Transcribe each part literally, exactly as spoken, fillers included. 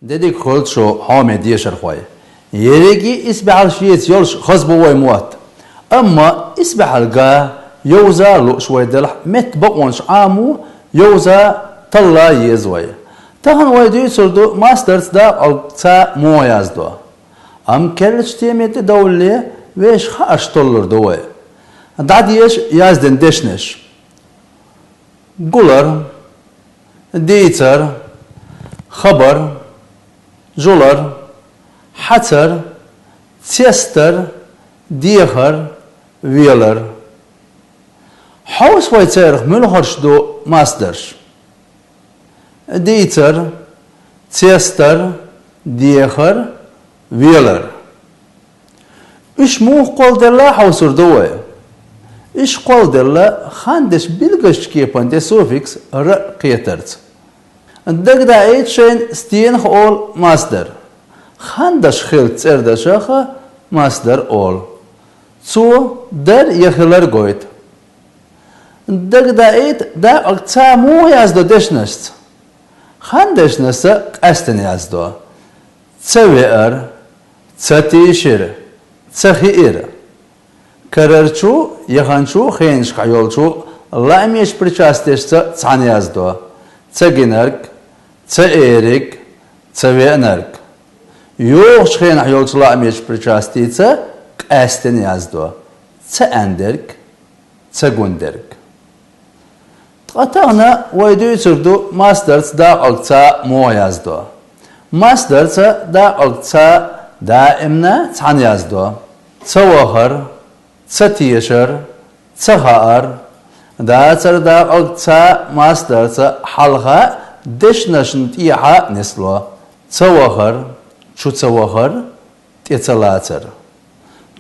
Де дика хуьлда шун, хьоме дешархой. Ерриге исбаьхьалла шеца йолуш хаза бу вай мотт. Амма исбаьхьалла ган, йовза а лууш вай делахь, меттан бакъонаш Ӏамо, йовза а, талла а еза вай. Тахана вай дуьйцур ду масдарца дакъалг «ца» муха яздо. Амма керлачу теме тӀедовлале, вешан хаарш толлур ду вай. ДӀадеша яздина дешнаш: гулар, дийцар, хабар, жулар, хьацар, цестар, дехар, велар. Хьовса вай царах муьлхарш ду масдарш: дийцар, цестар, дехар, велар. Уьш муха кхолладелла хьовсур ду вай. Уьш кхолладелла хандерш билггачу кепана тӀе суффикс «р» кхетарца. Дагадаийта шайна, стенах олу масдар. Хандерш хилча цӀердашах масдар олу. Цо дар я хилар гойту. Дагадаийта, дакъалг «ца» муха яздо дешнашца. Хандешнашца къаьстина яздо: ца веара, ца тийшира, ца хиира. Карарчу, яханчу хенашкахь йолчу лаамечу причастешца цхьаьна яздо: ца гинарг, ца эриг, ца веанарг. ЙогӀучу хенахь йолчу лаамечу причастица къаьстина яздо: ца аьндерг, ца гундерг. Ткъа тахана вай дуьйцур ду масдарца дакъалг «ца» муха яздо. Масдарца дакъалг «ца» даимна цхьаьна яздо: ца вахар, ца тешар, ца хаар. Дацара дакъалг «ца» масдарца хьалха а, дешнашна тӀехьа а нисло: ца вахар, чу ца вахар, тӀе ца лацар.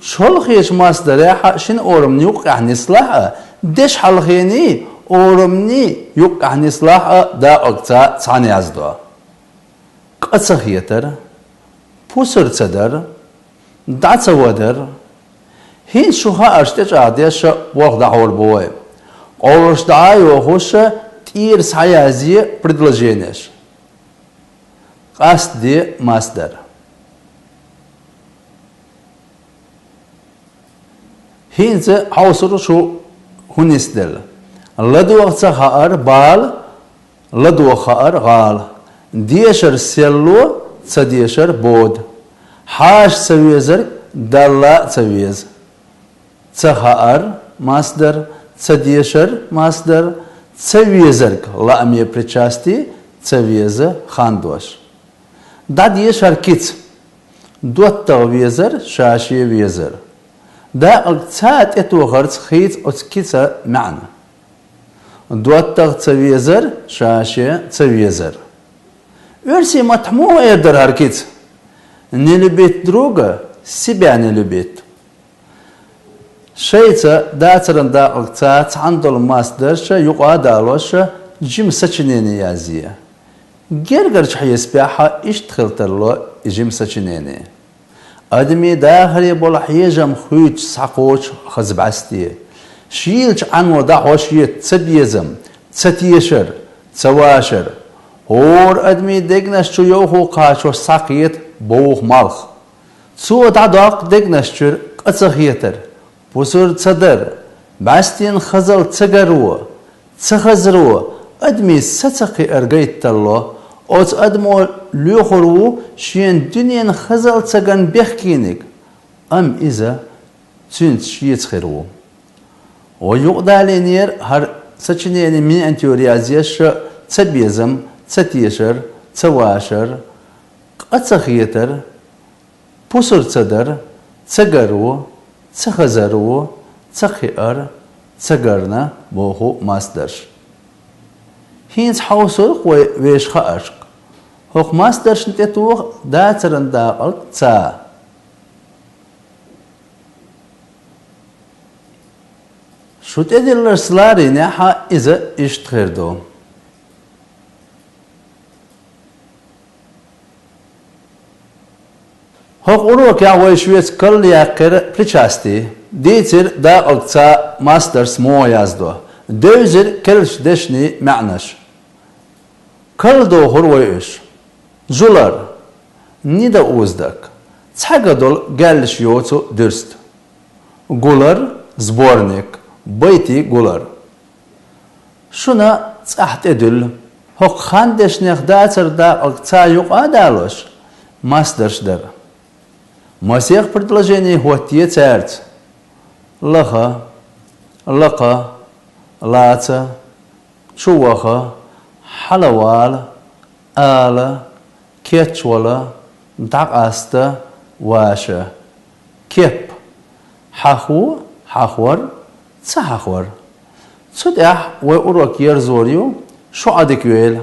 ЧолхечӀу масдарехь а шина орамна юккъехь нислахь а, дешхьалхений орамний юккъехь нислахь а дакъалг «ца» цхьаьна яздо. Къа ца хетар, пусар ца дар, дӀа ца вадар. ХӀинца шун хаарш тӀечӀагӀдеш а болх дӀахьур бу вай. Къовлуш дӀа а йохуш, тӀера схьаязъе предложенеш. Къастаде масдар. ХӀинца хьовсур шу хӀун нисделла. ЛадогӀа ца хаар бала, ладогӀа хаар гӀала. Дешар селло, ца дешар бода. Хьаша ца везарг Далла а ца веза. Ца хаар масдар, ца дешар масдар, ца везарг лааме причастие, ца веза хандош. ДӀадеша хӀара кица. ДоттагӀа везар, ша-ше везар. Дакъалг «ца» тӀетохарца хийца оцу кицан маьӀна. ДоттагӀа ца везар, ша-ше ца везар. Оьрсийн маттахь муха эр дара хӀара кица? Не любить друга, себя не любить. Шайца дацаран дакъалг «ца» цхьаьна долу масдарш юкъа а далош, жима сочинение язъе. Гергарчу хьесапехь иштта хила тарло и жима сочинение. Адамийн дахаре болу хьежам хуьйцуш схьакхочу хаза бӀаьсте. Шийлачу Ӏаьно дӀахьош еза ца безам, ца тешар, ца вашар. ХӀора адамийн дегнаш чу йовхо кхачош схьакхета бовха малх. Цо дӀадоккху дегнаш чуьра къа ца хетар, пусар ца дар, бӀаьстенан хазалла ца гаро, ца хазаро, адамийн са ца кхиар гайта тарло. Оцу адамо лоьхур ву шена дуьненан хазалла ца ган бехкениг, амма иза цуьнца шеца хир ву. Вай юкъадалийнера хӀара сочинение миниатюра язъеш, ца безам, ца тешар, ца вашар, къа ца хетар, пусар ца дар, ца гаро, ца хазаро, ца кхиар, ца гарна боху масдарш. ХӀинца хьовсурх вай вешан хааршка. ХӀокху масдаршна тӀетоха дацаран дакъалг «ца». Шу тӀедилларш ларийнехь а, иза иштта хир ду. ХӀокху урокехь вай шуьца карла яьккхира причастие, дийцира дакъалг «ца» масдарца муха яздо, девзира керлачу дешнийн маьӀнаш. Карладохура вай уьш. Жулар. Недоуздаг. Цхьаьга долу гаьллаш йоцу дуьрста. Гулар, сборник, байтий гулар. Шуна цӀахь тӀедуьллу. ХӀокху хан дешнех дацара дакъалг ца юкъа а далош, масдарш дара. Масех предложение хӀоттае цаьрца: лаха, лакха, лаца, чуваха, хьалавала, ала, кечвала, дӀакъаста, ваша, кеп, хьахо, хьахор, ца хьахор. Цу тӀехь вай урок ерзор ю, шу Ӏадика йойла.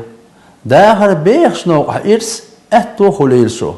Дахар бехаш новкъахь ирс аьтто хуьлийла шу.